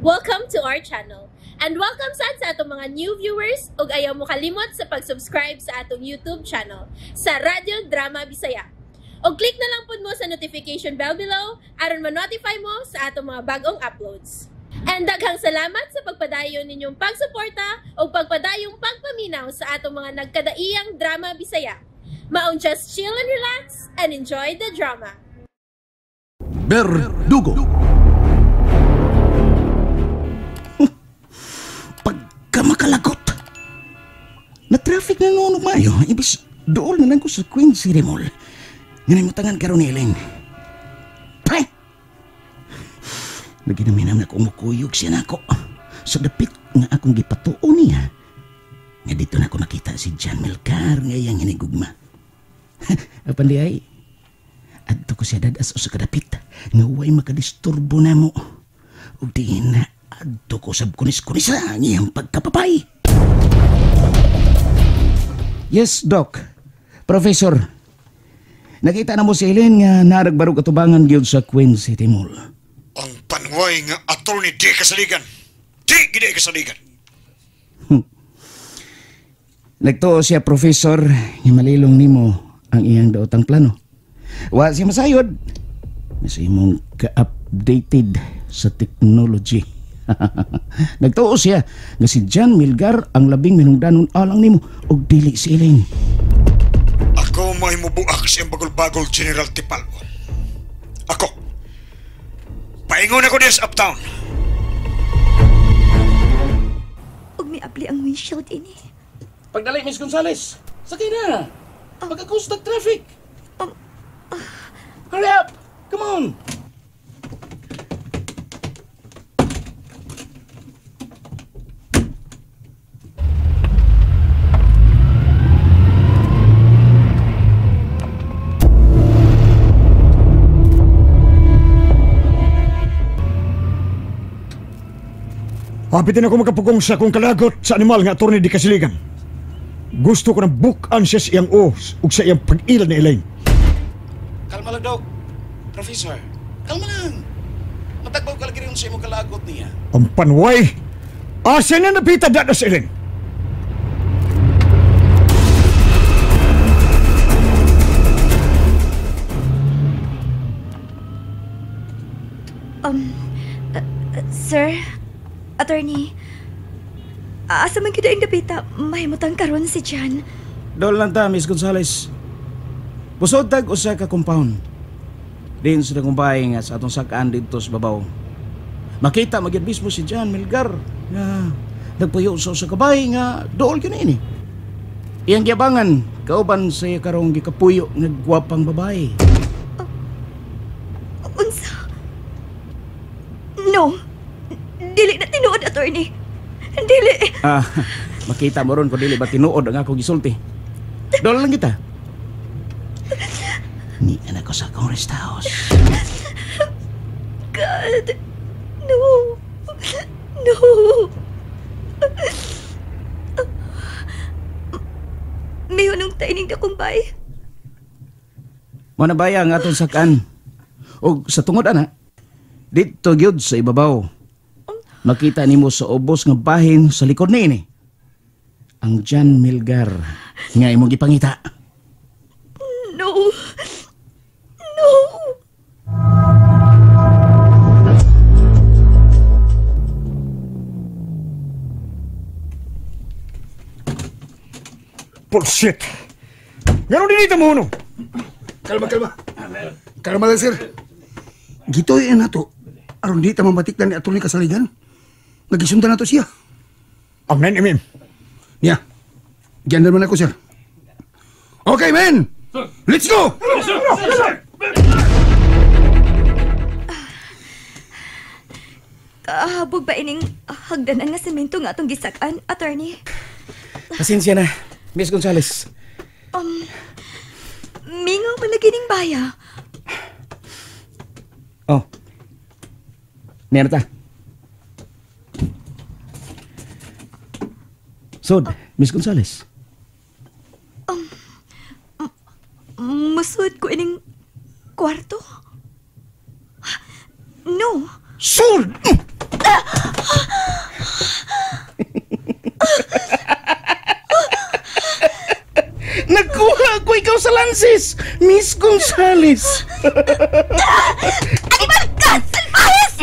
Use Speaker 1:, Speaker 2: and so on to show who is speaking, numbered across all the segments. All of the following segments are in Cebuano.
Speaker 1: Welcome to our channel. And welcome sad sa atong mga new viewers ug ayaw mo kalimot sa pag-subscribe sa atong YouTube channel sa Radyo Drama Bisaya. Og click na lang pud mo sa notification bell below aron ma-notify mo sa atong mga bagong uploads. And daghang salamat sa pagpadayon ninyong pagsuporta ug pagpadayong pagpaminaw sa atong mga nagkadaiyang drama Bisaya. Maong just chill and relax and enjoy the drama.
Speaker 2: Berdugo. Pagkamakalagot. Na-traffic na noon mayo, ibis dool na lang ko sa Queen City Mall. Nganay mutangan karon ni Elaine. Pre! Naginaminam na ko mukuyog siya nako. Sa dapit nga akong gipatuo niya. Nga dito na ako nakita si John Melgar nga iyang hinigugma. Apan di ay, adto ko siya dadas o sa kadapit nga way makadisturbo na mo. Ug di na adto ko sab kunis-kunisa ang iyang pagkapapay. Yes, Doc. Professor, nakita na mo si Elaine nga naragbarog atubangan gyud sa Queen City Mall.
Speaker 3: Ang panway nga attorney di kasaligan. Di gid kasaligan.
Speaker 2: Nagtuo siya, Professor, nga malilong nimo ang iyang daotang plano. Wa siya masayod. Nasa imong ka-updated sa technology. Nagtuo siya nga si John Milgar ang labing minungdanon alang nimo og dili si Elaine.
Speaker 3: Ako may mubuak sa iyang bagol-bagol General Tipalbo. Ako. Paingon ako diya sa uptown.
Speaker 4: Ug miabli ang windshield ini.
Speaker 2: Pagdali, Miss Gonzales. Sakay na. Pagka-cause ng traffic. Hurry up! Come on!
Speaker 3: Hapitin ako makapugong sa akong kalagot sa animal nga attorney di kasiligan. Gusto ko ng bukan siya sa iyang os ug sa iyang pag-ila ni Elaine.
Speaker 2: Kalma lang, Doc. Professor, kalma lang. Matagbaw ka lagi rin sa imong kalagot niya.
Speaker 3: Ang panway! Asa na napita dada sa Elaine?
Speaker 4: Sir, attorney, asa man gyud ang dapita, mahimutang karon si John.
Speaker 2: Dool lang ta, Miss Gonzales. Busod tag usa ka compound. Din sa kumpay nga sa atong sakaan didto sa babaw. Makita magyud mismo si John Melgar nga nagpuyo sa usa ka bahay nga dool gyud ini. Iyang giabangan kauban sa iya karong gikapuyo nga gwapang babae.
Speaker 4: Unsa? No. Dili na tinuod, attorney. Dili.
Speaker 2: Makita mo ron kung dili ba tinuod ang akong gisulti. Dool lang kita. Ni anak ko sa akong rest house.
Speaker 4: God, no. No. May hunong taining dakumbay.
Speaker 2: Mo na baya ang atong sakan. Og sa tungod ana, dito gyud sa ibabaw. Makita nimo sa ubos nga bahin sa likod niini. Ang John Milgar nga imong gipangita.
Speaker 4: No. No.
Speaker 3: Bullshit! Ganun din ito mo, no?
Speaker 5: Kalma, kalma. Kalma lang, sir. Gitoy na to. Aron di ta mamatik na ni attorney kasaligan. Nagisundan na to siya.
Speaker 3: Ang 9mm.
Speaker 5: Niya. Diyan naman ako, sir. Okay, men! Sir. Let's go!
Speaker 3: Yes, sir. Yes, sir.
Speaker 4: Kahabog ba ining hagdanan nga semento nga atong gisak-an, attorney?
Speaker 2: Pasensya na, Miss Gonzales.
Speaker 4: Mingaw man lagi ning baya.
Speaker 2: Oh. Meron ta. Sod, Miss Gonzales.
Speaker 4: Musod ko ining kwarto? No.
Speaker 3: Sod!
Speaker 2: sa lansis, Miss Gonzales.
Speaker 4: Animal ka! Salbahes!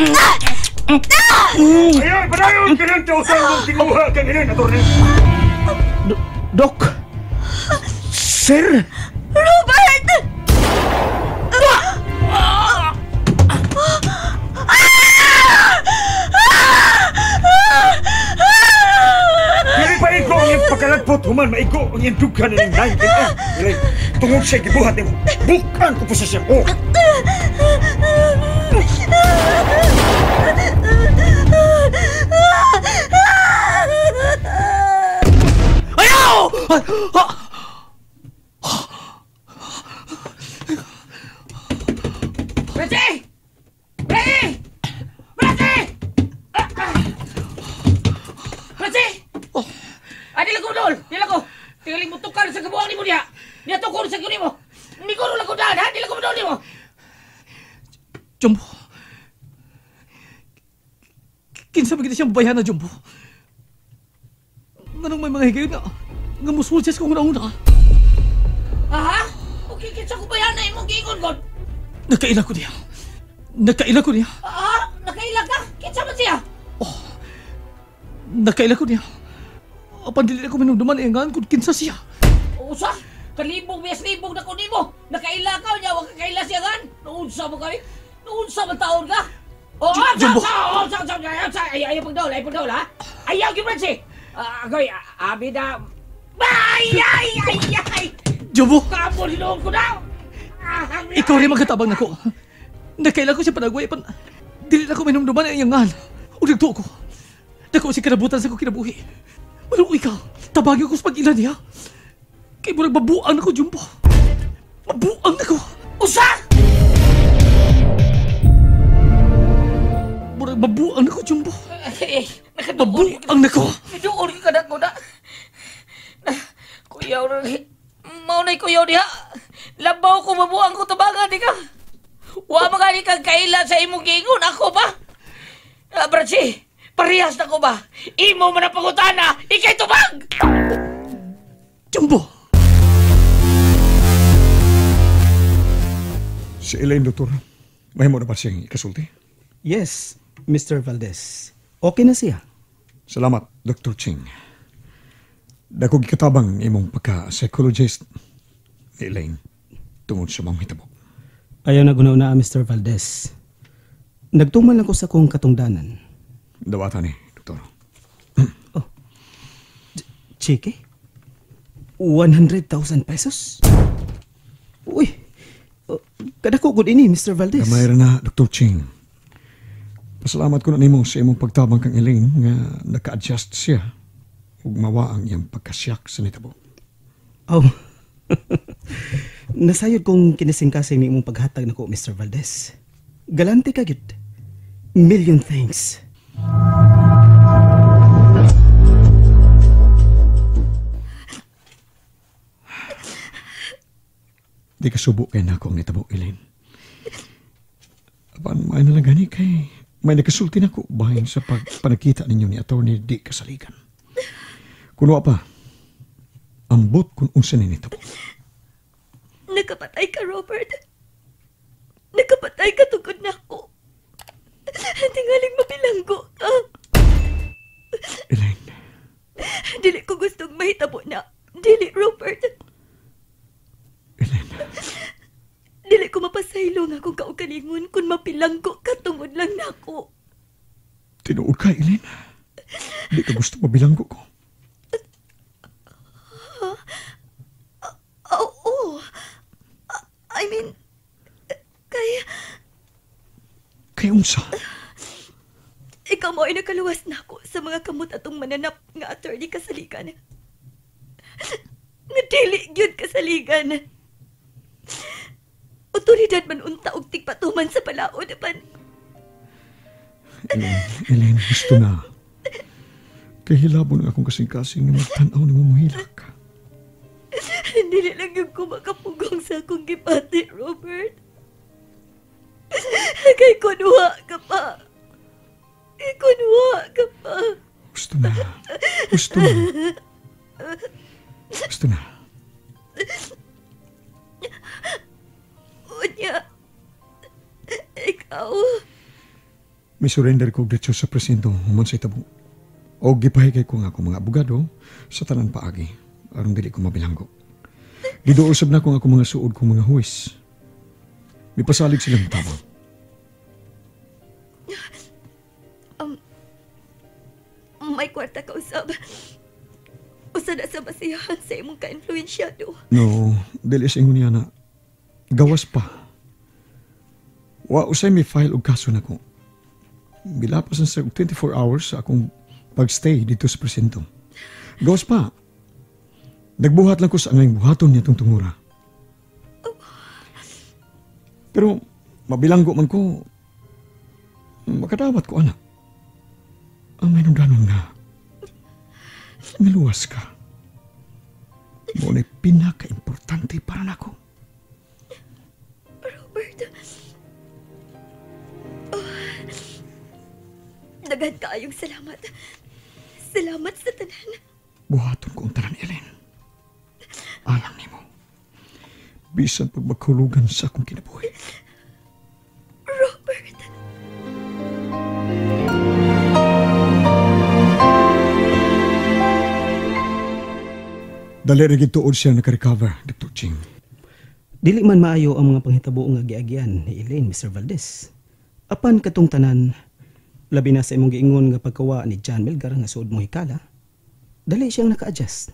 Speaker 3: Ayun, padayon ka ng tautan mong kinuha kang Elaine, attorney.
Speaker 2: Dok! Sir!
Speaker 4: Robert!
Speaker 3: Dili pa igo ang iyong pagkalagpot, human maigo ang iyong dughan ng 9mm. Elaine, tungod sa gibuhat nimo, bukan ko po sa siya. Oh.
Speaker 2: Ayaw!
Speaker 6: Reggie! Reggie! Reggie! Reggie! Ay, dili ko dol! Dili ko! Tingaling mo tukar sa kabuang nimo diha! Niya tukor sa kunin mo! Mikuro lang ko daan, ha? Dili ko dol nimo!
Speaker 7: Jumbo. Kinsa ba kita siyang bayan na, Jumbo? Nganong may mga higayon nga musul siya sa kong una-una?
Speaker 6: Aha? Okay, kinsa ko bayan na imong giingon, God?
Speaker 7: Nakaila ko niya. Nakaila ko niya.
Speaker 6: Ah, nakaila ka? Kinsa man siya?
Speaker 7: Oh, nakaila ko niya. Apan dili ako minumduman ingan kung kinsa siya.
Speaker 6: Usa? Kalibog biyas libog na ko nimo. Nakaila ka niya, wa ka kaila siya gan. Noonsa mo kami? Noonsa man taon ka? Oh,
Speaker 7: Jumbo.
Speaker 6: Sa, ay pagdaol, ay pagdaol ha. Ayaw gyud Francie. Agoy, abi na. Ay ay ay ay.
Speaker 7: Jumbo.
Speaker 6: Kamo hinuon ko na.
Speaker 7: Ikaw rin magkatabang nako. Nakaila ko siya panagway pan dili na ko minumduman ang iyang ngan. O nagtuo ko. Dako si kinabutan sa ko kinabuhi. Maluoy ka. Tabagin ko sa pag-ila niya. Kay murag mabuang ako, Jumbo. Mabuang ako.
Speaker 6: Usa!
Speaker 7: Murag mabuang ako, Jumbo. Mabuang ako.
Speaker 6: Naduol ka na ko na. Kuyaw na. Maunay kuyaw niya. Labaw ko, mabuang ko tabangan, di ka. Wa magani kang kaila sa imong giingon. Ako ba? Francie, parehas na ko ba? Imo man ang pangutana, ikay tubag!
Speaker 7: Jumbo!
Speaker 3: Si Elaine, doktor, mahimo na ba siyang ikasulti?
Speaker 2: Yes, Mr. Valdez. Okay na siya.
Speaker 3: Salamat, Dr. Ching. Dako gikatabang imong pagka-psychologist ni Elaine tungod sa mga hitabo.
Speaker 2: Ayaw na gunaw na, Mr. Valdez. Nagtuman lang ko sa kong katungdanan.
Speaker 3: Dawatan ni, doktor.
Speaker 2: Oh. Chike? 100,000 pesos? Uy, kadako gud ini, Mr. Valdez.
Speaker 3: Gamay ra na, Dr. Ching. Pasalamat ko na nimo sa imong pagtabang kang Elaine nga naka-adjust siya ug mawa ang iyang pagkasyak sa nitabo.
Speaker 2: Oh. Nasayod kong kinisingkasing ni imong paghatag nako, Mr. Valdez. Galante ka gyud. Million thanks.
Speaker 3: Di ka subo kay nako ang nitabo, Elaine. Apan may na lang gani kay may nakasulti nako bahin sa pagpanakita ninyo ni attorney di kasaligan. Kuno pa, ambot kung unsa ni nitabo.
Speaker 4: Nakapatay ka, Robert. Nakapatay ka tungod nako. Tingaling mabilanggo ka.
Speaker 3: Elaine.
Speaker 4: Dili ko gustong mahitabo na. Dili, Robert.
Speaker 3: Elaine.
Speaker 4: Dili ko mapasaylo nga akong kaugalingon kung mapilanggo ka tungod lang nako.
Speaker 3: Tinuod ka, Elaine. Di ka gusto mabilanggo ko.
Speaker 4: Oo. I mean, kay...
Speaker 3: Kay unsa?
Speaker 4: Ikaw mo ay nakaluwas na ako sa mga kamot atong mananap nga attorney kasaligan. Nga dili gyud kasaligan. Otoridad man unta og tigpatuman sa palaod apan.
Speaker 3: Elaine, Elaine, gusto na. Kay hilabon ang akong kasing-kasing nga magtan-aw nimo mohilak.
Speaker 4: Dili lang yung ko makapugong sa akong gipati, Robert. Kay kunwa ka pa. Kay kunwa ka pa.
Speaker 3: Gusto na. Gusto na. Gusto na. May surrender ko diretso sa presinto human sa itabo. O gipahikay ko nga akong mga abogado sa tanan paagi aron dili ko mabilanggo. Giduol sab nako ang akong mga suod kong mga huwes. Mipasalig silang tabang.
Speaker 4: May kwarta ka usab. Usa na sa basihan sa imong ka-influensyado.
Speaker 3: No, dili sa ingon niya na gawas pa. Wa usay may file og kaso nako. Bilapas na sa 24 hours sa akong pagstay dito sa presinto. Gawas pa. Nagbuhat lang ko sa angayng buhaton niya tong tungura. Pero mabilanggo man ko, makadawat ko anak. Ang may nundanon nga, naluwas ka. Mo na'y pinaka-importante para nako.
Speaker 4: Robert, oh, daghan kaayong salamat. Salamat sa tanan.
Speaker 3: Buhaton ko ang tanan, Ellen. Alang nimo. Bisan pagmaghulugan sa akong kinabuhi.
Speaker 4: Robert.
Speaker 3: Dali ra gid tuod siya naka-recover, Dr. Ching.
Speaker 2: Dili man maayo ang mga panghitabo nga giagyan ni Elaine, Mr. Valdez. Apan katong tanan, labi na sa imong giingon nga pagkawa ni John Melgar nga suod mong hikala, dali siyang naka-adjust.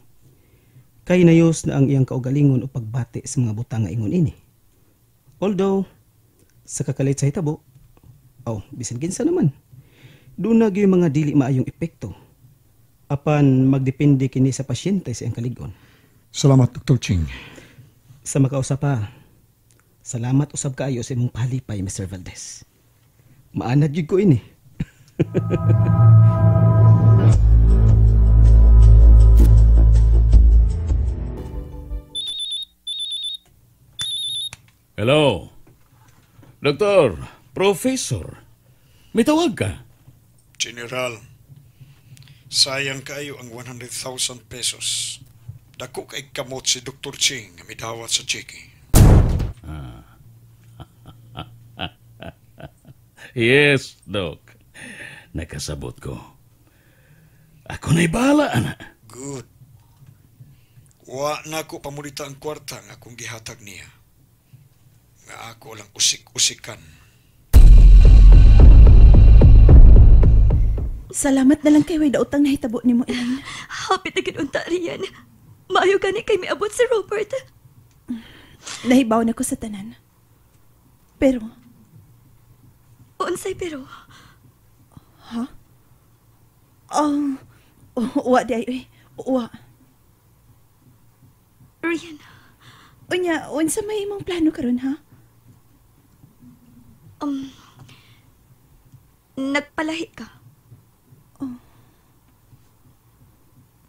Speaker 2: Kay nayos na ang iyang kaugalingon o pagbati sa mga butang nga ingon ini. Although, sa kakalit sa hitabo, oh, bisan kinsa naman, doon na gyud mga dili maayong epekto. Apan magdepende kini sa pasyente sa iyang kalig-on.
Speaker 3: Salamat, Dr. Ching.
Speaker 2: Sa makausap pa, salamat usab kaayo sa imong palipay, Mr. Valdez. Maanad gyud ko ini.
Speaker 8: Hello. Doktor, Professor, may tawag ka?
Speaker 3: General, sayang kayo ang 100,000 pesos. Dako kay kamot si Dr. Ching nga midawat sa cheque.
Speaker 8: Yes, Doc. Nakasabot ko. Ako na'y bahala, anak.
Speaker 3: Good. Wa na ko pamulita ang kwarta nga akong gihatag niya. Nga ako lang usik-usikan.
Speaker 9: Salamat na lang kay way daotang nahitabo nimo, Elaine.
Speaker 4: Happy na gid unta riyan. Maayo gani kay miabot si Robert.
Speaker 9: Nahibaw na ko sa tanan. Pero
Speaker 4: unsay pero?
Speaker 9: Ha? Oh, uwa di ay, uy. Uwa.
Speaker 4: Rian.
Speaker 9: Unya, unsa may imong plano karon ha?
Speaker 4: Nagpalahi ka.
Speaker 9: Oh.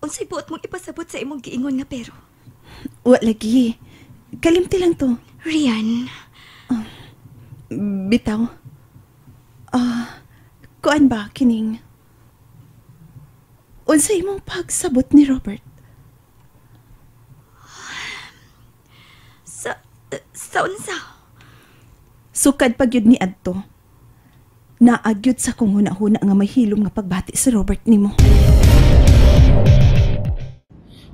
Speaker 4: Unsay buot mong ipasabot sa imong giingon nga pero?
Speaker 9: Wa lagi. Kalimti lang to.
Speaker 4: Rian.
Speaker 9: Oh, bitaw. Kuan ba kining? Unsa imong pagsabot ni Robert?
Speaker 4: Sa unsa?
Speaker 9: Sukad pag yun ni adto. Naagyod sa kong huna-huna nga may hilom nga pagbati si Robert nimo.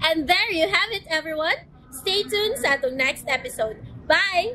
Speaker 1: And there you have it, everyone. Stay tuned sa atong next episode. Bye!